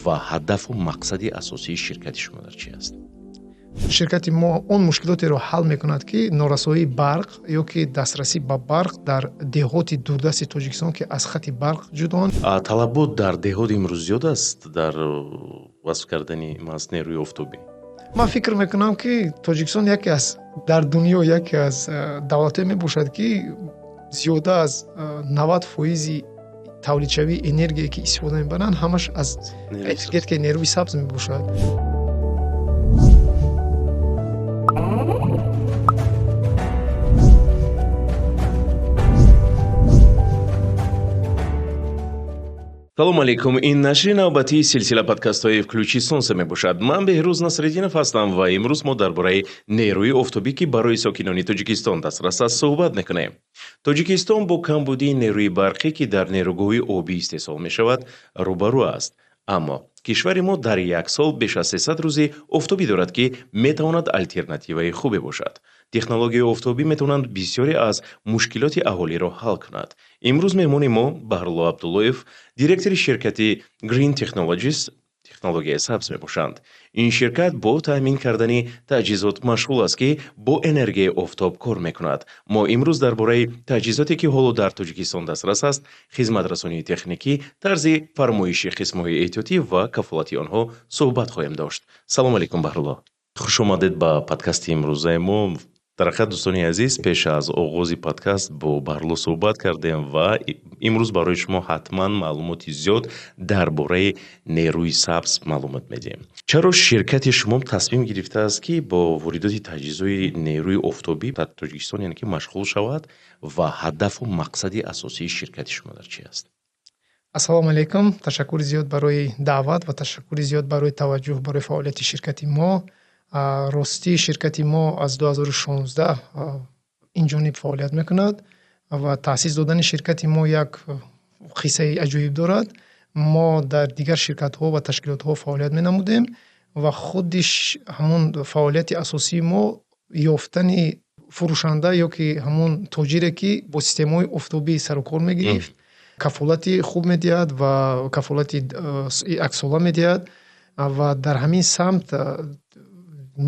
Ва ҳадафу мақсади асосии ширкати шумо дар чи аст? Ширкати мо он мушкилотеро ҳал мекунад, ки норасоии барқ ё ки дастрасӣ ба барқ дар деҳоти дурдасти Тоҷикистон, ки аз хати барқ ҷудоанд. Талабот дар деҳот имрӯз зиёд аст дар васф кардани маҳз нерӯи офтобӣ? Ман фикр мекунам, ки Тоҷикистон яке аз дар дунё яке аз давлатҳое мебошад, ки зиёда аз 90 фоизи тавлидшавии энергие, ки истифода мебаранд, ҳамаш аз энергетикаи нерӯи сабз мебошад. Салому алейкум! Ин нашри навбатии силсила подкастҳои «Включи солнце» мебошад. Ман Беҳрӯз Насреддинов ҳастам ва имрӯз мо дар бораи нерӯи офтобӣ, ки барои сокинони Тоҷикистон дастрас аст, суҳбат мекунем. Тоҷикистон бо камбудии нерӯи барқӣ, ки дар нерӯгоҳи обӣ истеҳсол мешавад, рӯбарӯ аст. Аммо кишвари мо дар як сол беш аз 300 рӯзи офтобӣ дорад, ки метавонад алтернативаи хубе бошад. Технологияи офтобӣ метавонанд бисёре аз мушкилоти аҳолиро ҳал кунад. Имрӯз меҳмони мо Баҳрулло Абдуллоев, директори ширкати Green Technologies, технологияи сабз мебошанд. Ин ширкат бо таъмин кардани таҷҳизот машғул аст, ки бо энергияи офтоб кор мекунад. Мо имрӯз дар бораи таҷҳизоте, ки ҳоло дар Тоҷикистон дастрас аст, хизматрасонии техникӣ, тарзи фармоиши қисмҳои эҳтиётӣ ва кафолати онҳо суҳбат хоҳем дошт. Салому алейкум, Баҳрулло, хуш омадед ба подкасти имрӯзаи мо. Дар ҳақиқат, дӯстони азиз, пеш аз оғози подкаст бо Баҳрулло суҳбат кардем ва имрӯз барои шумо ҳатман маълумоти зиёд дар бораи нерӯи сабз маълумот медиҳем. Чаро ширкати шумо тасмим гирифтааст, ки бо воридоти таҷҳизои нерӯи офтобӣ дар Тоҷикистон, яъне ки машғул шавад, ва ҳадафу мақсади асосии ширкати шумо дар чи аст? Ассалому алайкум, ташаккури зиёд барои даъват ва ташаккури зиёд барои таваҷҷӯҳ барои фаъолияти ширкати мо. Ростӣ, ширкати мо аз 2016 инҷониб фаъолият мекунад ва таъсис додани ширкати мо як қиссаи аҷоиб дорад. Мо дар дигар ширкатҳо ва ташкилотҳо фаъолият менамудем ва худи ҳамон фаъолияти асосии мо ёфтани фурӯшанда ё ки ҳамон тоҷире, ки бо системаҳои офтобӣ сарукор мегирифт, кафолати хуб медиҳад ва кафолати яксола медиҳад ва дар ҳамин самт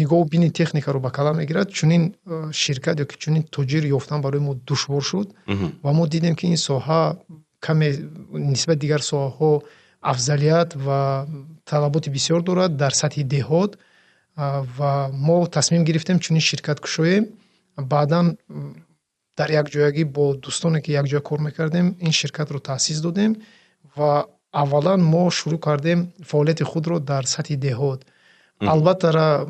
нигоҳу бини техникаро ба кала мегирад. Чунин ширкат ё ки чунин тоҷир ёфтан барои мо душвор шуд ва мо дидем, ки ин соҳа каме нисбати дигар соҳаҳо афзалият ва талаботи бисёр дорад дар сатҳи деҳот ва мо тасмим гирифтем чунин ширкат кушоем. Баъдан дар якҷоягӣ бо дӯстоне, ки якҷоя кор мекардем, ин ширкатро таъсис додем ва аввалан мо шурӯъ кардем фаъолияти худро дар сатҳи деҳот. Албатта,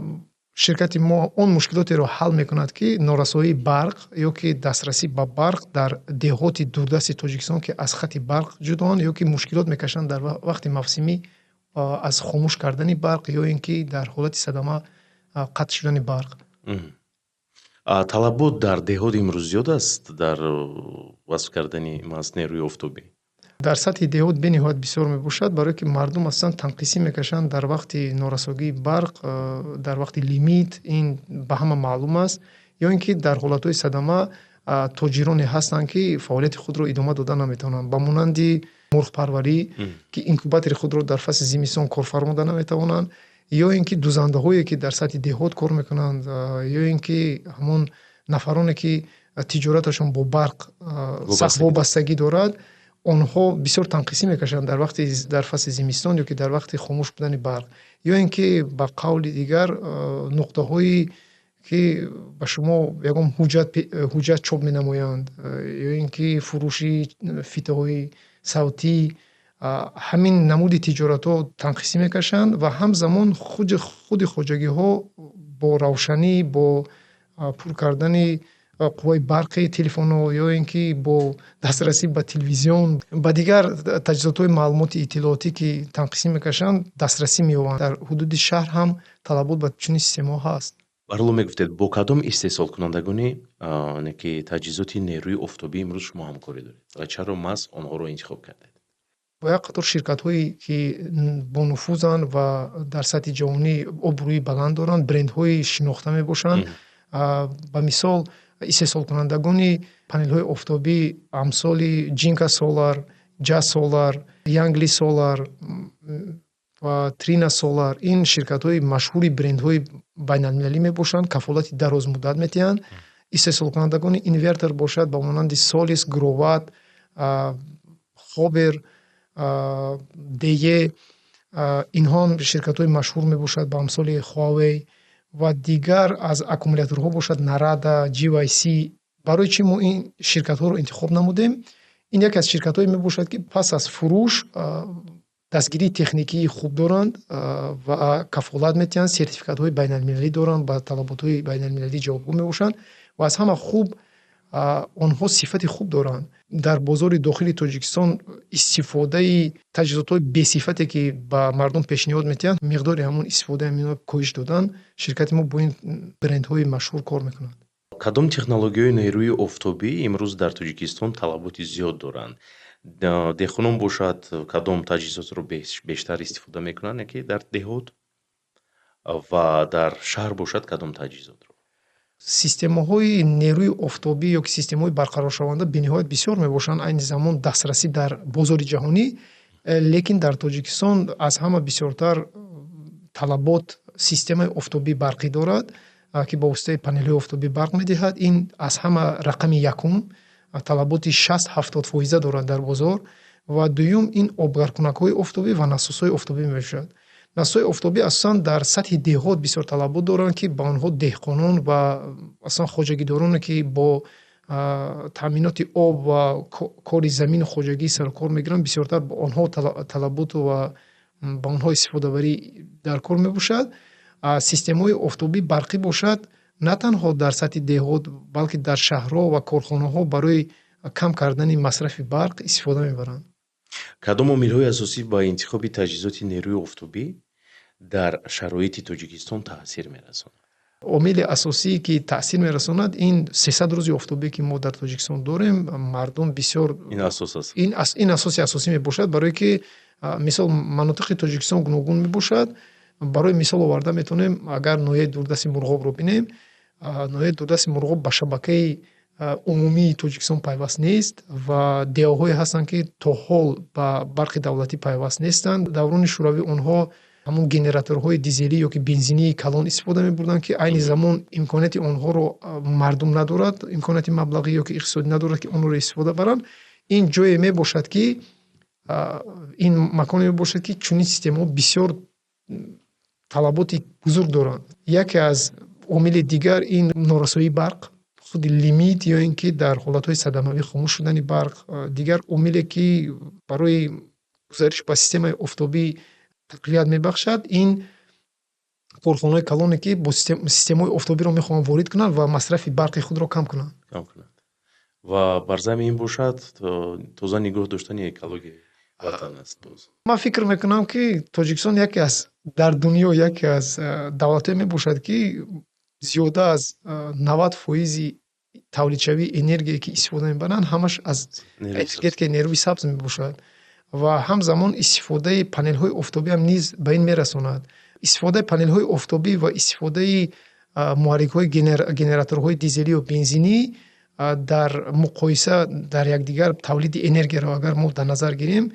ширкати мо он мушкилотеро ҳал мекунад, ки норасоии барқ ё ки дастрасӣ ба барқ дар деҳоти дурдасти Тоҷикистон, ки аз хати барқ ҷудоанд ё ки мушкилот мекашанд дар вақти мавсимӣ аз хомӯш кардани барқ ё ин ки дар ҳолати садама қатъ шудани барқ. Талабот дар деҳот имрӯз зиёд аст дар васф кардани маҳз нерӯи офтобӣ? Дар сатҳи деҳот бениҳоят бисёр мебошад, барое ки мардум аслан танқисӣ мекашанд дар вақти норасогии барқ, дар вақти лимит, ин ба ҳама маълум аст, ё ин ки дар ҳолатҳои садама тоҷироне ҳастанд, ки фаъолияти худро идома дода наметавонанд, ба монанди мурғпарварӣ, ки инкубатори худро дар фасли зимистон корфармо дода наметавонанд, ё ин ки дузандаҳое, ки дар сатҳи деҳот кор мекунанд, ё ин ки ҳамон нафароне, ки тиҷораташон бо барқ сахт вобастагӣ дорад, онҳо бисёр танқисӣ мекашанд дар вақти дар фасли зимистон ё ки дар вақти хомӯш будани барқ, ё ин ки ба қавли дигар нуқтаҳое, ки ба шумо ягон ҳуҷҷат чоп менамоянд, ё ин ки фурӯши фитаҳои савтӣ, ҳамин намуди тиҷоратҳо танқисӣ мекашанд ва ҳамзамон худи хоҷагиҳо бо равшанӣ, бо пур кардани қувваи барқи телефонҳо ё ин ки бо дастрасӣ ба телевизион, ба дигар таҷҳизотҳои маълумоти иттилоотӣ, ки танқисӣ мекашанд, дастрасӣ меёбанд. Дар ҳудуди шаҳр ҳам талабот ба чунин системаҳо ҳаст. Баҳрулло, мегуфтед, бо кадом истеҳсолкунандагони ки таҷҳизоти нерӯи офтобӣ имрӯз шумо ҳамкорӣ доред ва чаро маҳз онҳоро интихоб кардед? Бо як қатор ширкатҳое, ки бонуфузанд ва дар сатҳи ҷаҳонӣ обрӯи баланд доранд, брендҳои шинохта мебошанд. Ба мисол, истеҳсолкунандагони панелҳои офтобӣ амсоли Jinko Solar, Jia Solar, Yangli Solar. ва Trina Solar. Ин ширкатҳои машҳури брендҳои байналмилалӣ мебошанд, кафолати дарозмуддат медиҳанд. Истеҳсолкунандагони инвертор бошад, ба монанди Solis, Growatt, Hober, Deye, инҳо ҳам ширкатҳои машҳур мебошад, ба амсоли Huawei ва дигар. Аз аккумуляторҳо бошад, Narada, JYC. Барои чӣ мо ин ширкатҳоро интихоб намудем? Ин яке аз ширкатҳое мебошад, ки пас аз фурӯш дастгирии техникии хуб доранд ва кафолат медиҳанд, сертификатҳои байналмилалӣ доранд, ба талаботҳои байналмилалӣ ҷавобгӯ мебошанд ва аз ҳама хуб, онҳо сифати хуб доранд. Дар бозори дохили Тоҷикистон истифодаи таҷҳизотҳои бесифате, ки ба мардум пешниҳод медиҳанд, миқдори ҳамон истифодаи ҳаминро коҳиш додан. Ширкати мо бо ин брендҳои машҳур кор мекунад. Кадом технологияҳои нерӯи офтобӣ имрӯз дар Тоҷикистон талаботи зиёд доранд? Деҳқонон бошад, кадом таҷҳизотро бештар истифода мекунанд, яке дар деҳот, ва дар шаҳр бошад, кадом таҷҳизотро? Системаҳои нерӯи офтобӣ ё ки системаҳои барқароршаванда бениҳоят бисёр мебошанд айни замон дастрасӣ дар бозори ҷаҳонӣ, лекин дар Тоҷикистон аз ҳама бисёртар талабот системаи офтобии барқӣ дорад, ки ба воситаи панелҳои офтобӣ барқ медиҳад. Ин аз ҳама рақами якум талаботи 60-70 фоиза дорад дар бозор. Ва дуюм, ин обгармкунакҳои офтобӣ ва насосҳои офтобӣ мебошад. Насосҳои офтобӣ асосан дар сатҳи деҳот бисёр талабот доранд, ки ба онҳо деҳқонон ва аслан хоҷагидороне, ки бо таъминоти об ва кори замину хоҷагӣ сарукор мегиранд, бисёртар ба онҳо талаботу ва ба онҳо истифодабарӣ дар кор мебошад. Системаҳои офтобии барқӣ бошад, на танҳо дар сатҳи деҳот, балки дар шаҳрҳо ва корхонаҳо барои кам кардани масрафи барқ истифода мебаранд. Кадом омилҳои асосӣ ба интихоби таҷҳизоти нерӯи офтобӣ дар шароити Тоҷикистон таъсир мерасонад? Омили асосие, ки таъсир мерасонад, ин 300 рӯзи офтобе, ки мо дар Тоҷикистон дорем. Мардум бисёр Ин асос аст. Ин асоси асосӣ мебошад, барое ки, мисол, манотиқи Тоҷикистон гуногун мебошад. Барои мисол оварда метавонем, агар ноҳияи дурдасти Мурғобро бинем, ноҳияи дурдасти Мурғоб ба шабакаи умумии Тоҷикистон пайваст нест ва деҳаҳое ҳастанд, ки то ҳол ба барқи давлатӣ пайваст нестанд. Даврони шӯравӣ онҳо ҳамон генераторҳои дизелӣ ё ки бензинии калон истифода мебурданд, ки айни замон имконияти онҳоро мардум надорад, имконияти маблағӣ ё ки иқтисодӣ надорад, ки онҳоро истифода баранд. Ин ҷое мебошад, ки ин маконе мебошад, ки чунин системаҳо бисёр талаботи бузург доранд. Яке аз омили дигар ин норасоии барқ, худи лимит ё ин ки дар ҳолатҳои садамавӣ хомӯш шудани барқ. Дигар омиле, ки барои гузариш ба системаи офтобӣ тақвият мебахшад, ин корхонаҳои калоне, ки бо системаҳои офтобиро мехоҳанд ворид кунанд ва масрафи барқи худро кам кунанд. Кам кунанд ва бар замми ин бошад, тоза нигоҳ доштани экологияи ватан аст боз. Ман фикр мекунам, ки Тоҷикистон яке аз дар дунё яке аз давлатҳое мебошад, ки зиёда аз 90 фоизи тавлидшавии энергие, ки истифода мебаранд, ҳамаш аз энергетикаи нерӯи сабз мебошад ва ҳамзамон истифодаи панелҳои офтобиам низ ба ин мерасонад. Истифодаи панелҳои офтобӣ ва истифодаи муҳаррикҳои генераторҳои дизелӣ ё бензинӣ дар муқоиса дар якдигар тавлиди энергияро агар мо дар назар гирем,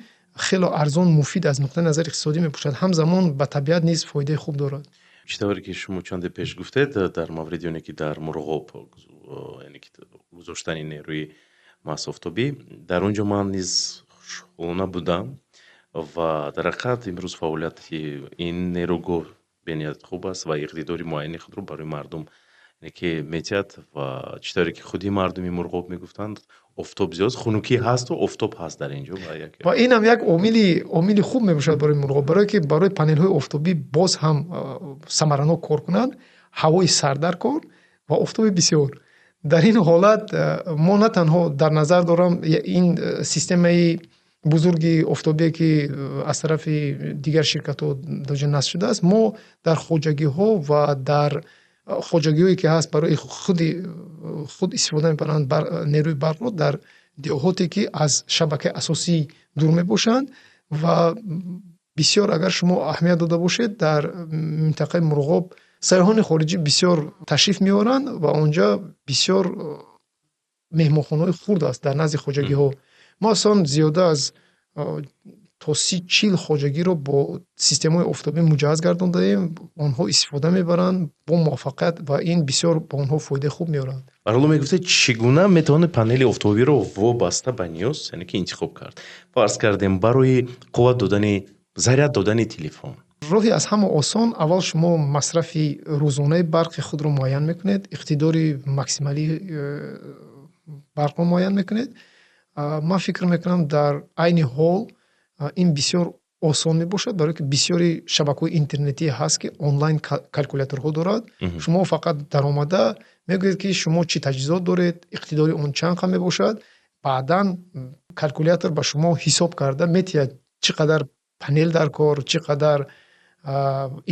хело арзон, муфид аз нуқтаи назари иқтисодӣ мебошад, ҳамзамон ба табиат низ фоидаи хуб дорад. Чӣ тавре ки шумо чанде пеш гуфтед, дар мавриди оне ки дар Мурғоб, яъне ки гузоштани нерӯи маҳз офтобӣ, дар он ҷо ман низ хушҳолона будам ва дар ҳақиқат имрӯз фаъолияти ин нерӯгоҳ бениҳоят хуб аст ва иқтидори муайяни худро барои мардум ки метиҳад. Ва чӣ тавре ки худи мардуми Мурғоб мегуфтанд, офтоб зиёд, хунукӣ ҳасту офтоб ҳаст дар ин ҷо. Ва инам як омили хуб мебошад барои Мурғоб, барое ки барои панелҳои офтобӣ боз ҳам самаранок кор кунанд, ҳавои сард дар кор ва офтоби бисёр. Дар ин ҳолат мо на танҳо дар назар дорам ин системаи бузурги офтобие, ки аз тарафи дигар ширкатҳо даҷа насб шудааст, мо дар хоҷагиҳо ва дар хоҷагиҳое, ки ҳаст, барои худи худ истифода мебаранд нерӯи барқро, дар деҳоте, ки аз шабакаи асосӣ дур мебошанд. Ва бисёр, агар шумо аҳамият дода бошед, дар минтақаи Мурғоб сайёҳони хориҷӣ бисёр ташриф меоранд ва онҷа бисёр меҳмонхонаҳои хурд аст дар назди хоҷагиҳо. Мо аслан зиёда аз То 30-40 хоҷагиро бо системаҳои офтобӣ муҷаҳҳаз гардондаем. Онҳо истифода мебаранд бо муваффақият ва ин бисёр ба онҳо фоидаи хуб меорад. Барҳоло, мегуфтед, чӣ гуна метавонед панели офтобиро вобаста ба ниёз, яъне ки интихоб кард? Фарз кардем, барои қувват додани, заряд додани телефон. Роҳи аз ҳама осон: аввал шумо масрафи рӯзонаи барқи худро муайян мекунед, иқтидори максималии барқро муайян мекунед. Ман фикр мекунам, дар айни ҳол ин бисёр осон мебошад, барое ки бисёри шабакаҳои интернетӣ ҳаст, ки онлайн калькуляторҳо дорад. Шумо фақат даромада мегӯед, ки шумо чӣ таҷҳизот доред, иқтидори он чанд қа мебошад. Баъдан калькулятор ба шумо ҳисоб карда метиҳад, чӣ қадар панел дар кор, чӣ қадар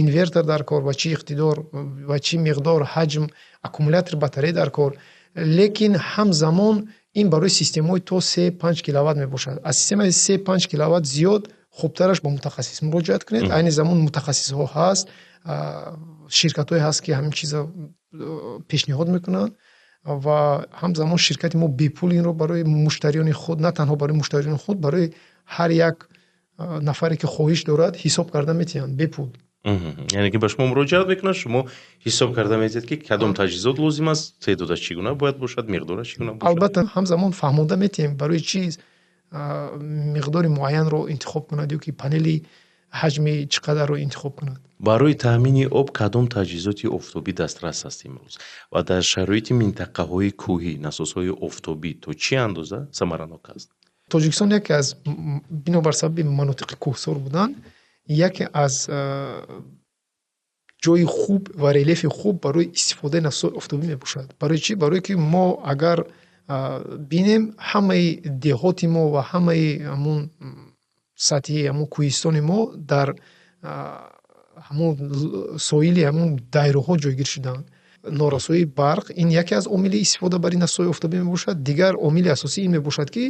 инвертор дар кор ва чӣ иқтидор ва чӣ миқдор ҳаҷм аккумулятор, батарея дар кор. Лекин ҳамзамон ин барои системаҳои то 3-5 киловатт мебошад. Аз системаи 3-5 киловатт зиёд хубтараш ба мутахассис муроҷиат кунед. Айни замон мутахассисҳо ҳаст, ширкатҳое ҳаст, ки ҳамин чиза пешниҳод мекунанд ва ҳамзамон ширкати мо бепул инро барои муштариёни худ, на танҳо барои муштариёни худ, барои ҳар як нафаре, ки хоҳиш дорад, ҳисоб карда метиҳанд бепул. Яъне ки ба шумо муроҷиат мекунад, шумо ҳисоб карда метиҳед, ки кадом таҷҳизот лозим аст, теъдодаш чӣ гуна бояд бошад, миқдораш чӣ гуна бошад. Албатта, ҳамзамон фаҳмонда метиҳем, барои чӣ миқдори муайянро интихоб кунад ё ки панели ҳаҷми чӣ қадарро интихоб кунад. Барои таъмини об кадом таҷҳизоти офтобӣ дастрас аст имрӯз ва дар шароити минтақаҳои кӯҳӣ насосҳои офтобӣ то чӣ андоза самаранок аст? Тоҷикистон яке аз, бинобар сабаби манотиқи кӯҳсор будан, яке аз ҷои хуб ва релефи хуб барои истифодаи насосҳои офтобӣ мебошад. Барои чӣ? Барое ки мо агар бинем, ҳамаи деҳоти мо ва ҳамаи ҳамун сатҳи ҳамун кӯҳистони мо дар ҳамун соҳили ҳамун дайроҳо ҷойгир шудаанд. Норасоии барқ ин яке аз омили истифода бари насосҳои офтобӣ мебошад. Дигар омили асосӣ ин мебошад, ки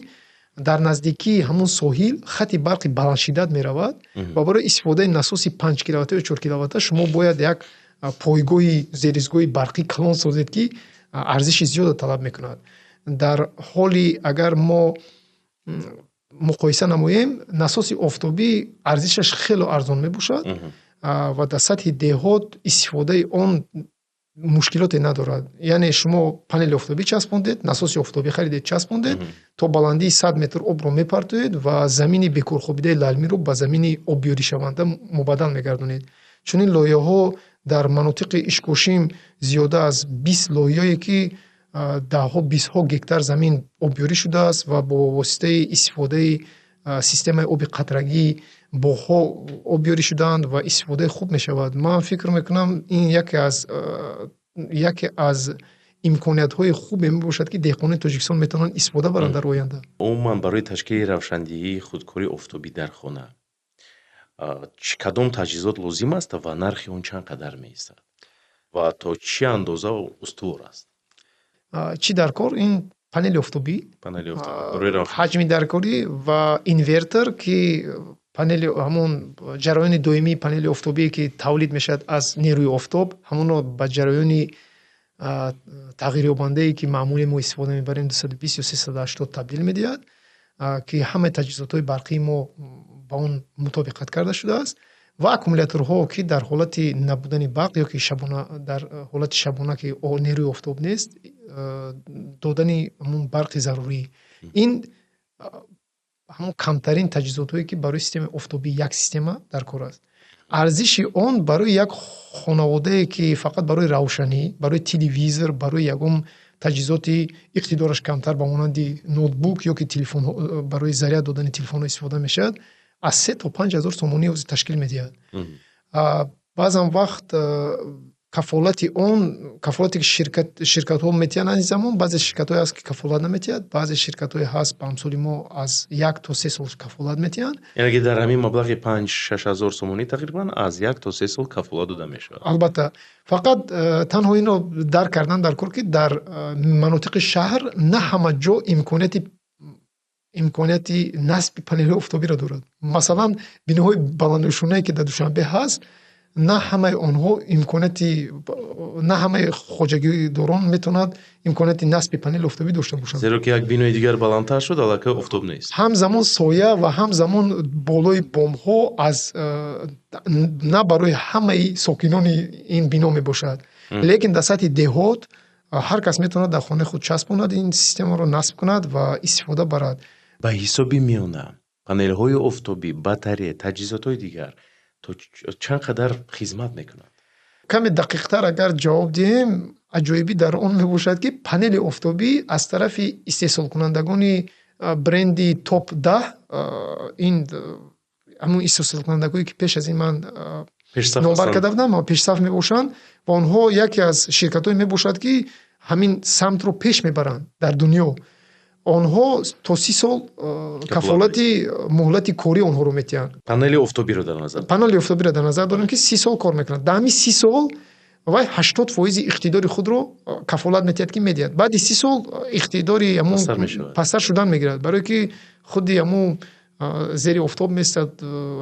дар наздикии ҳамун соҳил хати барқи баландшиддат меравад ва барои истифодаи насоси 5 киловатта ё 4 киловатта шумо бояд як пойгоҳи зеризгоҳи барқӣ калон созед, ки арзиши зиёдро талаб мекунад. Дар ҳоли агар мо муқоиса намоем, насоси офтобӣ арзишаш хело арзон мебошад ва дар сатҳи деҳот истифодаи он мушкилоте надорад. Яъне шумо панели офтобӣ часпондед, насоси офтобӣ харидед, часпондед, то баландии 100 метр обро мепартоед ва замини бекорхобидаи лалмиро ба замини обёришаванда мубаддал мегардонед. Чунин лоиҳаҳо дар манотиқи Ишкошим зиёда аз 20 лоиҳае, ки даҳҳо, бистҳо гектар замин обёрӣ шудааст ва бо воситаи истифодаи системаи оби қатрагӣ боғҳо обёрӣ шудаанд ва истифодаи хуб мешавад. Ман фикр мекунам, ин яке аз имкониятҳои хубе мебошад, ки деҳқонони Тоҷикистон метавонанд истифода баранд дар оянда. Умуман, барои ташкили равшандиҳии худкори офтобӣ дар хона кадом таҷҳизот лозим аст ва нархи он чанд қадар меистад ва то чӣ андоза устувор аст? Чӣ дар кор? Ин панели офтобӣ, ҳаҷми даркорӣ ва инвертор, ки панели ҳамон ҷараёни доимии панели офтобие, ки тавлид мешавад аз нерӯи офтоб, ҳамонро ба ҷараёни тағйирёбандае, ки маъмулӣ мо истифода мебарем, 220 ё 380 табдил медиҳад, ки ҳамаи таҷҳизотҳои барқии мо ба он мутобиқат карда шудааст, ва аккумуляторҳо, ки дар ҳолати набудани барқ ё ки шабона, дар ҳолати шабона, ки нерӯи офтоб нест, додани ҳамун барқи зарурӣ. Ин ҳамон камтарин таҷҳизотҳое, ки барои системаи офтобӣ як система дар кор аст. Арзиши он барои як хонаводае, ки фақат барои равшанӣ, барои телевизор, барои ягон таҷҳизоти иқтидораш камтар, ба монанди ноутбук ё ки телефон, барои заряд додани телефонҳо истифода мешавад, аз 3 то 5 ҳазор сомонӣ ҳозир ташкил медиҳад. Баъзан вақт кафолати он, кафолате ки ширкатҳо метиҳанд, айни замон баъзе ширкатҳое ҳаст, ки кафолат наметиҳад, баъзе ширкатҳое ҳаст, ба амсоли мо, аз 1 то 3 сол кафолат метиҳанд. Яъне ки дар ҳамин маблағи 5-6 ҳазор сомонӣ тақрибан аз 1 то 3 сол кафолат дода мешавад. Албатта, фақат танҳо инро дарк кардан дар кор, ки дар манотиқи шаҳр на ҳама ҷо имконияти насби панелҳои офтобиро дорад. Масалан, биноҳои баландошёнае, ки дар Душанбе ҳаст. На ҳамаи онҳо имконияти, на ҳамаи хоҷагидорон метавонад имконияти насби панели офтобӣ дошта бошанд. Зеро ки як бинои дигар баландтар шуд, аллакай офтоб нест. Ҳамзамон соя ва ҳамзамон болои бомҳо аз на барои ҳамаи сокинони ин бино мебошад. Лекин дар сатҳи деҳот ҳар кас метавонад дар хонаи худ часпонад, ин системаро насб кунад ва истифода барад. Ба ҳисоби миёна панелҳои офтобӣ, батарея, таҷҳизотҳои дигар то чанд қадар хизмат мекунанд? Каме дақиқтар агар ҷавоб диҳем, аҷоибӣ дар он мебошад, ки панели офтобӣ аз тарафи истеҳсолкунандагони бренди топ 10, ин ҳамун истеҳсолкунандагое, ки пеш аз ин ман номбар карда будам, пешсаф мебошанд ва онҳо яке аз ширкатҳое мебошад, ки ҳамин самтро пеш мебаранд дар дунё. Онҳо то 30 сол кафолати муҳлати корӣ онҳоро метиҳанд. Панели офтобиро дар назар. Панели офтобиро дар назар дорем, ки 30 сол кор мекунад. Дар ҳамин 30 сол вай 80 фоизи иқтидори худро кафолат метиҳад, ки медиҳад. Баъди 30 сол иқтидори ҳамун пасттар шудан мегирад, барое ки худи ҳамун зери офтоб местад,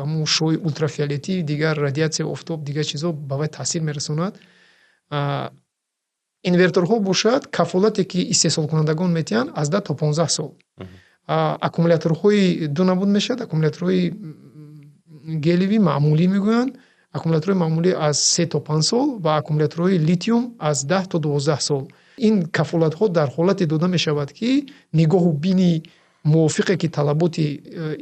ҳамун шуои ултрафиолетӣ, дигар радиатсияи офтоб, дигар чизҳо ба вай таъсир мерасонад. Инверторҳо бошад, кафолате, ки истеҳсолкунандагон метиҳанд, аз 10 то 15 сол. Аккумуляторҳои ду намуд мешавад: аккумуляторҳои гелевӣ, маъмулӣ мегӯянд, аккумуляторҳои маъмулӣ аз 3 то 5 сол ва аккумуляторҳои литиум аз 10 то 12 сол. Ин кафолатҳо дар ҳолате дода мешавад, ки нигоҳу бини мувофиқе, ки талаботи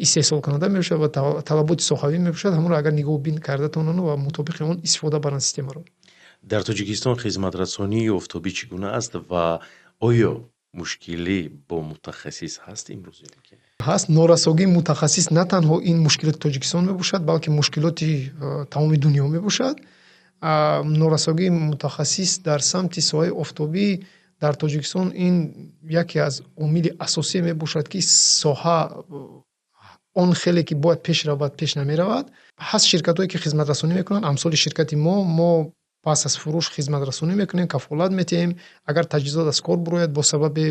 истеҳсолкунанда мебошад ва талаботи соҳавӣ мебошад, ҳамонро агар нигоҳу бин карда тавонанд ва мутобиқи он истифода баранд системаро. Дар Тоҷикистон хизматрасонии офтобӣ чӣ гуна аст ва оё мушкилӣ бо мутахассис ҳаст имрӯз? Ҳаст. Норасогии мутахассис на танҳо ин мушкилоти Тоҷикистон мебошад, балки мушкилоти тамоми дунё мебошад. Норасогии мутахассис дар самти соҳаи офтобӣ дар Тоҷикистон ин яке аз омили асосие мебошад, ки соҳа он хеле, ки бояд пеш равад, пеш намеравад. Ҳаст ширкатҳое, ки хизматрасонӣ мекунанд, амсоли ширкати мо. Мо пас аз фурӯш хизматрасонӣ мекунем, кафолат метиҳем. Агар таҷҳизот аз кор бурояд, бо сабаби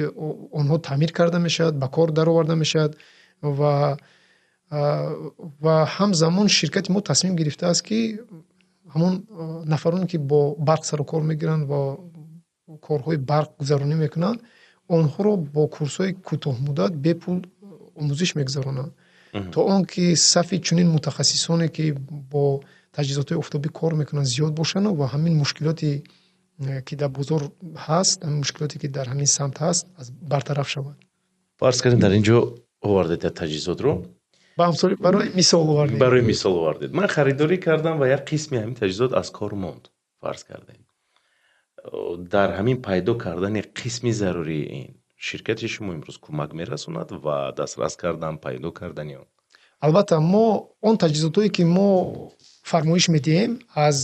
онҳо таъмир карда мешавад, ба кор дароварда мешавад. Ва ҳамзамон ширкати мо тасмим гирифтааст, ки ҳамон нафароне, ки бо барқ сару кор мегиранд ва корҳои барқгузаронӣ мекунанд, онҳоро бо курсҳои кӯтоҳмуддат бепул омӯзиш мегузаронанд, то он ки сафи чунин мутахассисоне, ки бо таҷҳизотҳои офтобӣ кор мекунанд, зиёд бошанд ва ҳамин мушкилоте, ки дар бозор ҳаст, ҳамин мушкилоте, ки дар ҳамин самт ҳаст, бартараф шавад. Фарз кардем, дар ин ҷо овардед таҷҳизотро. Барои мисол овардем. Барои мисол овардед. Ман харидорӣ кардам ва як қисми ҳамин таҷҳизот аз кор монд. Фарз кардем, дар ҳамин пайдо кардани қисми зарурии ин ширкати шумо имрӯз кӯмак мерасонад ва дастрас кардан, пайдо кардани он? Албатта, мо он таҷҳизотҳое, ки мо фармоиш медиҳем, аз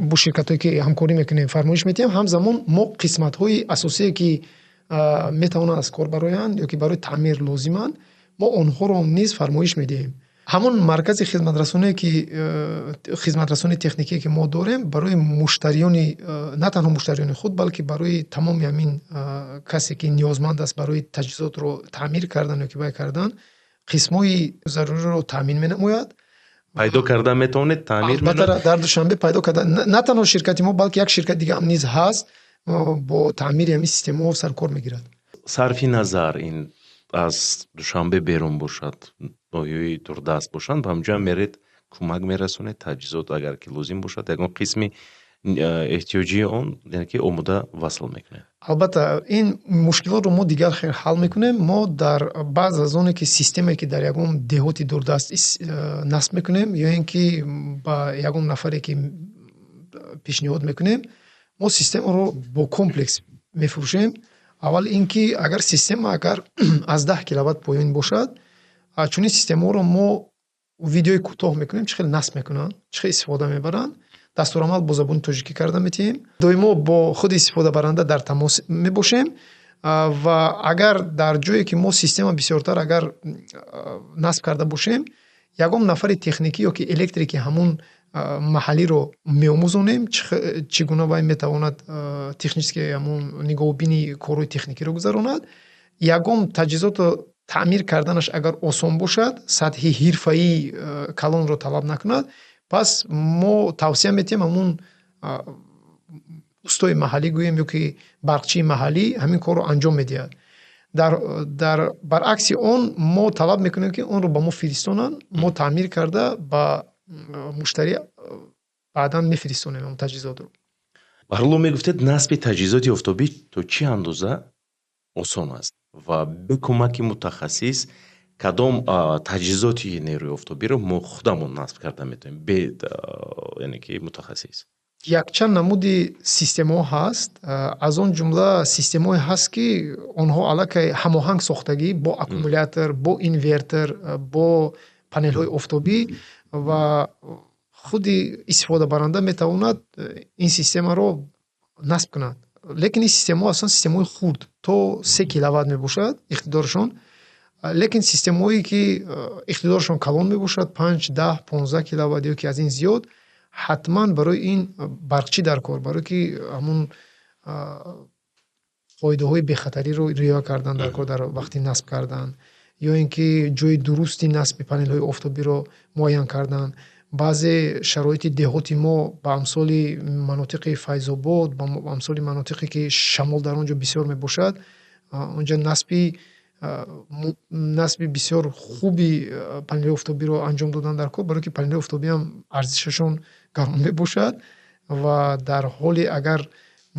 бо ширкатҳое, ки ҳамкорӣ мекунем, фармоиш медиҳем, ҳамзамон мо қисматҳои асосие, ки метавонанд аз кор бароянд ё ки барои таъмир лозиманд, мо онҳоро низ фармоиш медиҳем. Ҳамон маркази хизматрасоние, ки хизматрасонии техникие, ки мо дорем, барои муштариёни, на танҳо муштариёни худ, балки барои тамоми ҳамин касе, ки ниёзманд аст барои таҷҳизотро таъмир кардан ё ки вай кардан, қисмҳои заруриро таъмин менамояд. Пайдо карда метавонед, таъмир? Албатта, дар Душанбе пайдо карда, на танҳо ширкати мо, балки як ширкати дига ҳам низ ҳаст, бо таъмири ҳамин системаҳо саркор мегирад. Сарфи назар ин аз Душанбе берун бошад, ноҳияи дурдаст бошанд, ба ҳамҷоям меред, кӯмак мерасонед, таҷҳизот агар ки лозим бошад, ягон қисми эҳтиёҷии он, яъне ки омода васл мекунед? Албатта, ин мушкилотро мо дигар хел ҳал мекунем. Мо дар баъз аз оне ки системае, ки дар ягон деҳоти дурдаст насб мекунем ё ин ки ба ягон нафаре, ки пешниҳод мекунем, мо системаро бо комплекс мефурӯшем. Аввал ин ки агар система агар аз 10 киловатт поён бошад, чунин системаҳоро мо видеои кӯтоҳ мекунем, чӣ хел насб мекунанд, чӣ хел истифода мебаранд, дастурамал бо забони тоҷикӣ карда метиҳем. Доимо бо худи истифодабаранда дар тамос мебошем ва агар дар ҷое, ки мо система бисёртар агар насб карда бошем, ягон нафари техникӣ ё ки электрики ҳамун маҳаллиро меомӯзонем, чӣ гуна вай метавонад технически ҳамун нигоҳубини корҳои техникиро гузаронад. Ягон таҷҳизотро таъмир карданаш агар осон бошад, сатҳи ҳирфаии калонро талаб накунад. Пас мо тавсия метиҳем, ҳамун устои маҳаллӣ гӯем ё ки барқчии маҳаллӣ ҳамин корро анҷом медиҳад. Дар баръакси он мо талаб мекунем, ки онро ба мо фиристонанд, мо таъмир карда ба муштарӣ баъдан мефиристонем ҳамон таҷҳизотро. Баҳрулло, мегуфтед, насби таҷҳизоти офтобӣ то чӣ андоза осон аст ва бе кӯмаки мутахассис кадом таҷҳизоти нерӯи офтобиро мо худамон насб карда метавонем бе, яъне ки, мутахассис? Якчанд намуди системаҳо ҳаст. Аз он ҷумла системаҳое ҳаст, ки онҳо аллакай ҳамоҳанг сохтагӣ бо аккумулятор, бо инвертор, бо панелҳои офтобӣ, ва худи истифодабаранда метавонад ин системаро насб кунад. Лекин ин системаҳо аслан системаҳои хурд, то 3 киловатт мебошад иқтидоршон. Лекин системаҳое ки иқтидоршон калон мебошад, 5, 10, 15 киловатт ё ки аз ин зиёд, ҳатман барои ин барқчӣ дар кор, барое ки ҳамун қоидаҳои бехатариро риоя кардан дар кор дар вақти насб кардан, ё ин ки ҷои дурусти насби панелҳои офтобиро муайян кардан. Баъзе шароити деҳоти мо, ба амсоли манотиқи Файзобод, ба амсоли манотиқе ки шамол дар он ҷо бисёр мебошад, онҷа насби бисёр хуби панелҳои офтобиро анҷом додан дар кор, барое ки панелҳои офтобиам арзишашон гарон мебошад ва дар ҳоле агар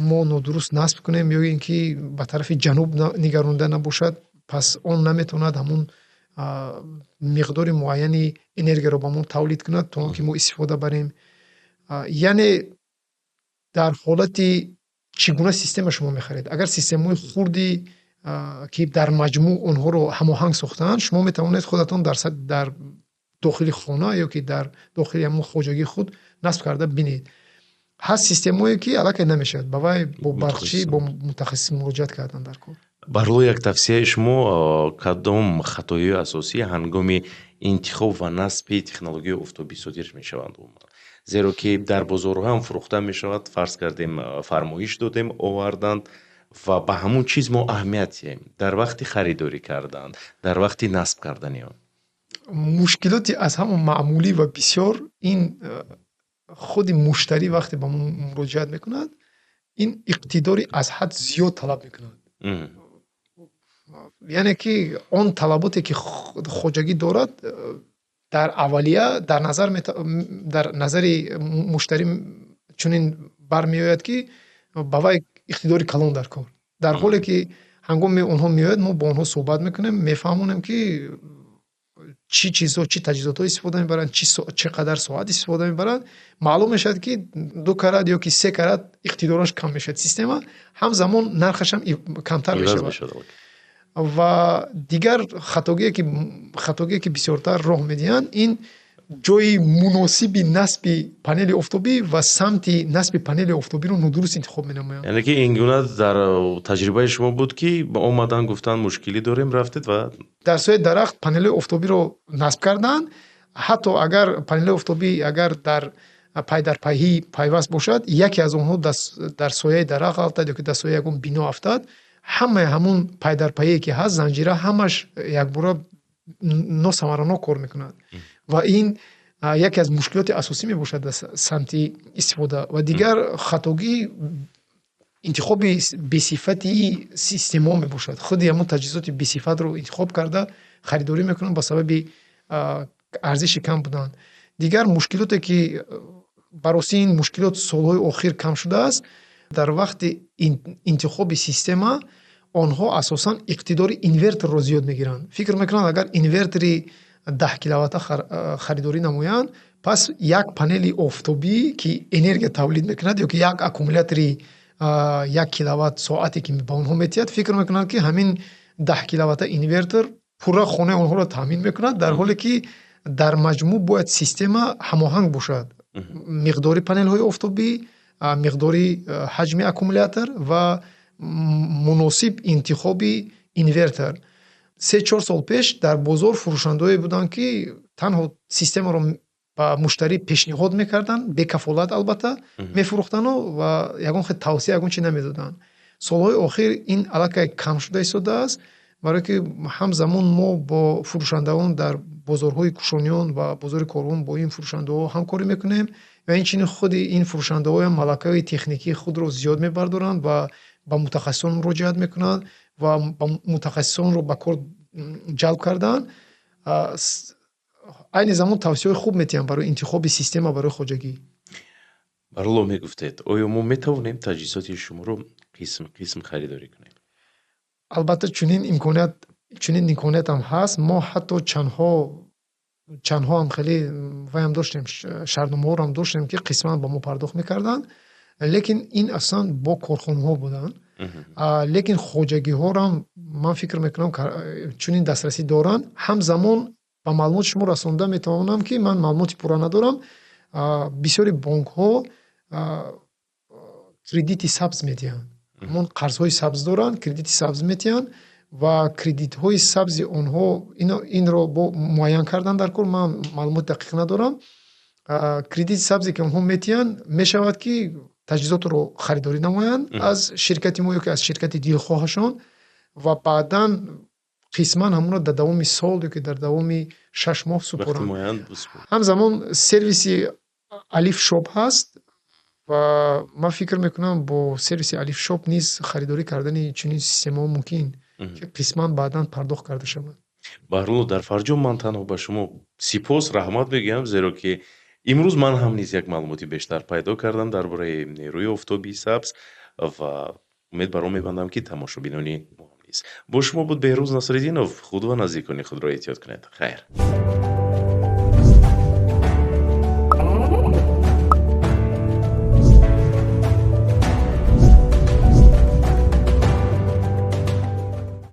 мо нодуруст насб кунем ё ин ки ба тарафи ҷануб нигаронда набошад, пас он наметавонад ҳамун миқдори муайяни энергияро ба мо тавлид кунад, то он ки мо истифода барем. Яъне дар ҳолати чӣ гуна система шумо мехаред, агар системаҳои хурди, ки дар маҷмӯъ онҳоро ҳамоҳанг сохтаанд, шумо метавонед худатон дар дохили хона ё ки дар дохили ҳамон хоҷагии худ насб карда бинед. Ҳаст системаҳое ки аллакай намешавад, ба вай бо барқчӣ, бо мутахассис муроҷиат кардан дар кор. Баҳрулло, як тавсияи шумо: кадом хатоии асосӣ ҳангоми интихоб ва насби технологияи офтобӣ содир мешаванд умуман? Зеро ки дар бозорҳо ҳам фурӯхта мешавад, фарз кардем, фармоиш додем, оварданд ва ба ҳамун чиз мо аҳамият диҳем дар вақти харидорӣ кардан, дар вақти насб кардани он. Мушкилоти аз ҳама маъмулӣ ва бисёр ин худи муштарӣ вақте ба мо муроҷиат мекунад, ин иқтидори аз ҳад зиёд талаб мекунад. Яъне ки он талаботе ки хоҷагӣ дорад, дар аввалия дар назари муштарӣ чунин бармеояд, ки ба вай иқтидори калон дар кор, дар ҳоле ки ҳангоме онҳо меояд, мо бо онҳо суҳбат мекунем, мефаҳмонем, ки чӣ чизҳо, чӣ таҷҳизотҳо истифода мебаранд, чӣ қадар соат истифода мебаранд. Маълум мешавад, ки ду карат ё ки се карат иқтидораш кам мешавад система, ҳамзамон нархашам камтар мешавад. Ва дигар хатогие, ки бисёртар роҳ медиҳанд, ин ҷои муносиби насби панели офтобӣ ва самти насби панели офтобиро нодуруст интихоб менамоянд. Яъне ки ин гуна дар таҷрибаи шумо буд, ки омадан, гуфтан, мушкилӣ дорем, рафтед ва Дар сояи дарахт панелҳои офтобиро насб карданд. Ҳатто агар панелҳои офтобӣ агар дар пайдарпайҳӣ пайваст бошад, яке аз онҳо дар сояи дарахт афтад ё ки дар сояи ягон бино афтад, ҳамаи ҳамун пайдарпайие ки ҳаст, занҷира ҳамаш якбора носамаранок кор мекунад ва ин яке аз мушкилоти асосӣ мебошад дар самти истифода. Ва дигар хатогӣ интихоби бесифати системаҳо мебошад. Худи ҳамун таҷҳизоти бесифатро интихоб карда харидорӣ мекунанд ба сабаби арзиши кам будан. Дигар мушкилоте, ки ба ростӣ ин мушкилот солҳои охир кам шудааст, дар вақти интихоби система онҳо асосан иқтидори инверторро зиёд мегиранд. Фикр мекунанд, агар инвертори 10 киловатта харидорӣ намоянд, пас як панели офтобӣ, ки энергия тавлид мекунад, ё ки як аккумулятори 1 киловатт соате, ки ба онҳо метиҳад, фикр мекунанд, ки ҳамин 10 киловатта инвертор пурра хонаи онҳоро таъмин мекунад, дар ҳоле ки дар маҷмӯъ бояд система ҳамоҳанг бошад: миқдори панелҳои офтобӣ, миқдори ҳаҷми аккумулятор ва муносиб интихоби инвертор. 3-4 сол пеш дар бозор фурӯшандаҳое буданд, ки танҳо системаро ба муштарӣ пешниҳод мекарданд, бекафолат албатта мефурӯхтану ва ягон хел тавсия, ягон чи намедоданд. Солҳои охир ин аллакай кам шуда истодааст. Барое ки ҳамзамон мо бо фурӯшандагон дар бозорҳои Кушониён ва бозори Корвон бо ин фурӯшандаҳо ҳамкорӣ мекунем ва инчунин худи ин фурӯшандаҳоям малакаҳои техникии худро зиёд мебардоранд ва ба мутахассисон муроҷиат мекунанд ва ба мутахассисонро ба кор ҷалб карданд. Айни замон тавсияҳои хуб метиҳанд барои интихоби система барои хоҷагӣ. Баролло, мегуфтед, оё мо метавонем таҷҳизоти шуморо қисм қисм харидорӣ кунем? Албатта, чунин имкониятам ҳаст. Мо ҳатто чандҳо ҳам хеле вайам доштем, шартномаҳоам доштем, ки қисман ба мо пардохт мекарданд, лекин ин аслан бо корхонаҳо буданд. Лекин хоҷагиҳорам, ман фикр мекунам, чунин дастрасӣ доранд. Ҳамзамон ба маълумоти шумо расонда метавонам, ки ман маълумоти пурра надорам, бисёри бонкҳо кредити сабз медиҳанд, ҳамон қарзҳои сабз доранд, кредити сабз медиҳанд ва кредитҳои сабзи онҳо инро бо муайян кардан дар кор, ман маълумоти дақиқ надорам. Кредити сабзе, ки онҳо метиҳанд, мешавад, ки таҷҳизотро харидорӣ намоянд аз ширкати мо ё ки аз ширкати дилхоҳашон ва баъдан қисман ҳамонро дар давоми сол ё ки дар давоми 6 моҳ супоранд. Ҳамзамон сервиси Алиф Шоп ҳаст ва ман фикр мекунам, бо сервиси Алиф Шоп низ харидорӣ кардани чунин системаҳо мумкин, ки қисман баъдан пардохт карда шавад. Баҳрулло, дар фарҷом ман танҳо ба шумо сипос, раҳмат мегӯям, зеро ки имрӯз ман ҳам низ як маълумоти бештар пайдо кардам дар бораи нерӯи офтобии сабз ва умед бар он мебандам, ки тамошобинони мо ҳам низ. Бо шумо буд Беҳрӯз Насриддинов. Худ ва наздикони худро эҳтиёт кунед. Хайр.